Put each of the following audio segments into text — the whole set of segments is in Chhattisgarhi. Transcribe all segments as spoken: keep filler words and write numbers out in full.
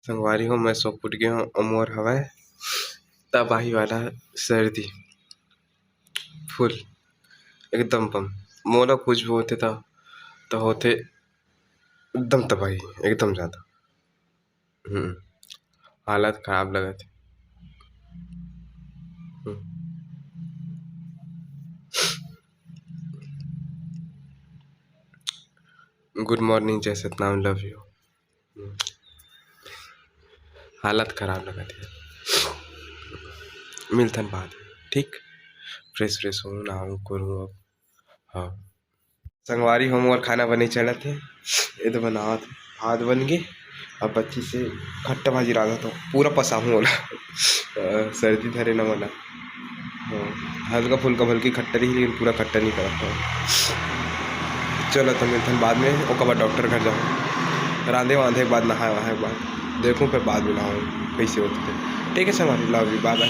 संगवारी हो, मैं सो फुट गे हंव, अउ मोर हवय तबाही वाला सर्दी, full, एकदम बम। मोला कुछ भी होथे त, त होथे एकदम तबाही, एकदम ज़्यादा। हम्म, हालत खराब लगत हे। हम्म। Good morning, जय सतनाम, love you। हम्म। हालत खराब लगत हे। मिलथन बाद में, ठीक? Fresh व्रेश होहूँ, नहाहूँ, करहूँ अब। हाँ। संगवारी हो, मोर खाना बने चलत हे। ये तो बनावत हे। भात बन गे। अब बच्ची से खट्टा भाजी रांधत हों। पूरा पसाहूँ ओला। अ, सर्दी धरे न मोला। हाँ, हल्का फुल्का बल्कि खट्टा रही, लेकिन पूरा खट्टा नहीं करत हों। चलो, तो मिलथन बाद में, ओकर बाद डॉक्टर घर जाहूँ। रांधे वांधे के बाद, नहाए वहाए के बाद देखहूँ, फिर बाद में नहाहूँ, कैसे होथे। ठीक है संगवारी, love you, bye bye।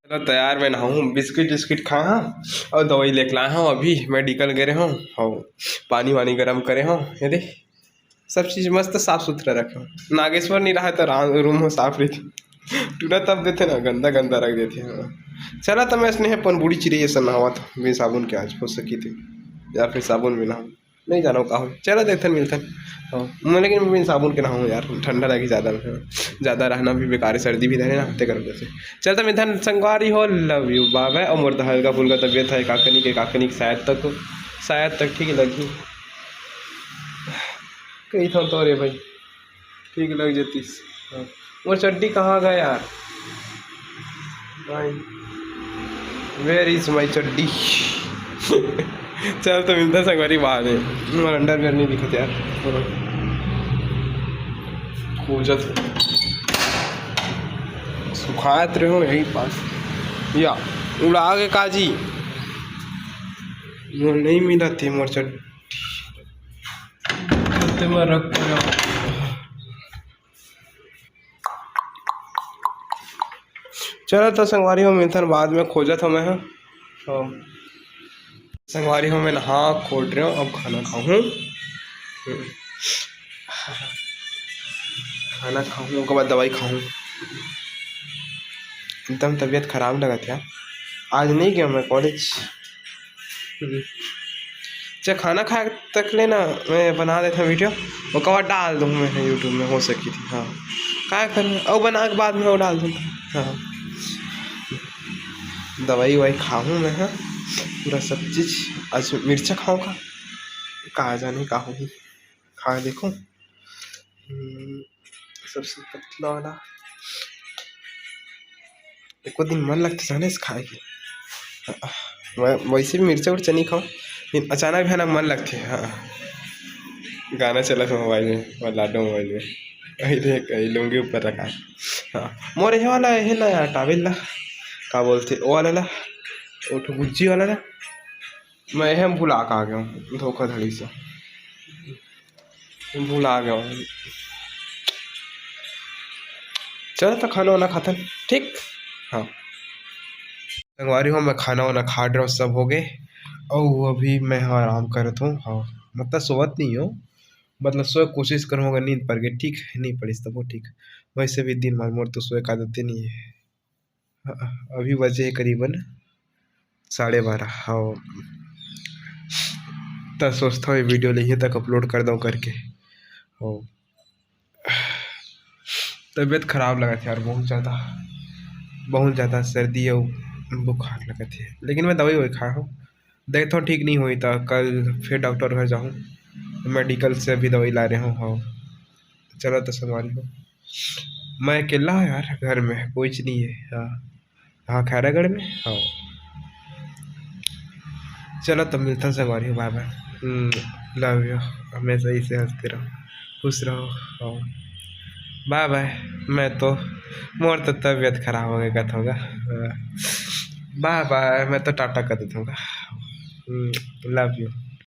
चलो, तैयार मैं नहाहूँ, बिस्किट उस्किट खाए हंव अउ दवाई लेके लाए हंव अभी, medical गे रहे हंव, अउ पानी वानी गरम करे हंव। ये देख, सब चीज मस्त साफ सुथरा रखे हंव। नागेश्वर नहीं रहा तो रा-, room हो साफ रही, टूरा तब देथे ना, गंदा गंदा रख देथे। हाँ। चला, तो मैं इसने अपन बूढ़ी चिरई असन नहावत हंव, बिन साबुन के आज हो सकी थे, या फिर साबुन बिना। नहीं जानव का होही। चला देखथन, मिलथन। हाँ, मैं लेकिन बिन साबुन के नहाहूँ यार, ठंडा लगी ज़्यादा। हाँ, ज़्यादा रहना भी बेकार है, सर्दी भी धरे ना, तेकर वजह से। चल तो मिलथन संगवारी हो, love you, bye bye। अउ मोर तो हल्का फुल्का तबीयत हे, काकनी के, काकनी के शायद तक, शायद तक ठीक लगही। कही था तो रे भाई, ठीक लग जतिस। हाँ। मोर चड्डी कहाँ गा यार? भाई, where is my चड्डी? चल, तो मिलथन संगवारी बाद में। मोर underwear नहीं दिखत यार। खोजत सुखात रहे हो यही पास। या, उड़ा के काजी। मोर नहीं मिलत हे मोर चड्डी। तेमा रख पड़ा। चलो तो संगवारी हो, मिलथन बाद में, खोजत हंव मैं ह। तो संगवारी हो, मैं नहा खोट रहे हंव, अब खाना खाहूँ। खाना खाहूँ, ओकर बाद दवाई खाहूँ। एकदम तबीयत खराब लगत हे यार, आज नहीं गया मैं college। हम्म। अच्छा, खाना खाए तक ले ना मैं बना देथंव video, ओकर बाद डाल दूँ मैं YouTube में, हो सकी थी। हाँ, काय कर, अउ बना के बाद में वो डाल दूँ। हाँ, दवाई ववाई खाहूँ मैं। हाँ, पूरा सब चीज। आज मिर्चा खाहूँ का, का जाने का होही, खा देखो। हम्म, सबसे पतला वाला। एको दिन मन लगथे जाने से खाए के। वै-, वैसे भी मिर्चा उर्चा नहीं खाओ, लेकिन अचानक भयानक मन लगथे। हाँ, गाना चलत हे mobile में, वो लाडो mobile में। अरे देख, ये लुंगी ऊपर रखा है। हाँ, मोर ये वाला, ये ना यार, towel ला, का बोलथे, वो वाला ला, वो ठो गुज्जी वाला ला। मैं एहम भुला के आ गया हूँ धोखाधड़ी से, भुला गया हूँ। चलो तो खाना वाना खाथन, ठीक? हाँ संगवारी हो, मैं खाना वाना खा रहा हूँ, सब हो गए। और अभी मैं हाँ आराम करत हूँ। हाँ, मतलब सोवत नहीं हूँ, मतलब सोए कोशिश करूँ, अगर नींद पड़ गई ठीक है, नहीं पड़िस तब वो ठीक। वैसे भी दिन भर मोर तो सोए का आदत नहीं है। अभी बजे हे करीबन साढ़े बारह। हाँ, त सोचता हूँ ये video ल इहें तक upload कर दऊँ करके। हाँ, तबीयत खराब लगत हे यार, बहुत ज़्यादा, बहुत ज़्यादा सर्दी अउ बुखार लगत हे, लेकिन मैं दवाई ववाई खाए हूँ। देखथों ठीक नहीं होही त कल फिर डॉक्टर घर जाहूँ। मेडिकल से अभी दवाई ला रहे हूँ। हाँ, चलो तो संगवारी हो, मैं अकेला हूँ यार घर में, कोई चीज नहीं है। हाँ, हाँ, खैरागढ़ में। हाँ, चलो तो मिलता संगवारी हो, bye bye, love you, हमेशा ऐसे हंसते रहो, खुश रहो। हाँ, bye bye। मैं तो, मोर तो तबीयत खराब हो गई, कहता हूँ, bye bye, मैं तो टाटा कर देता हूँ, love you।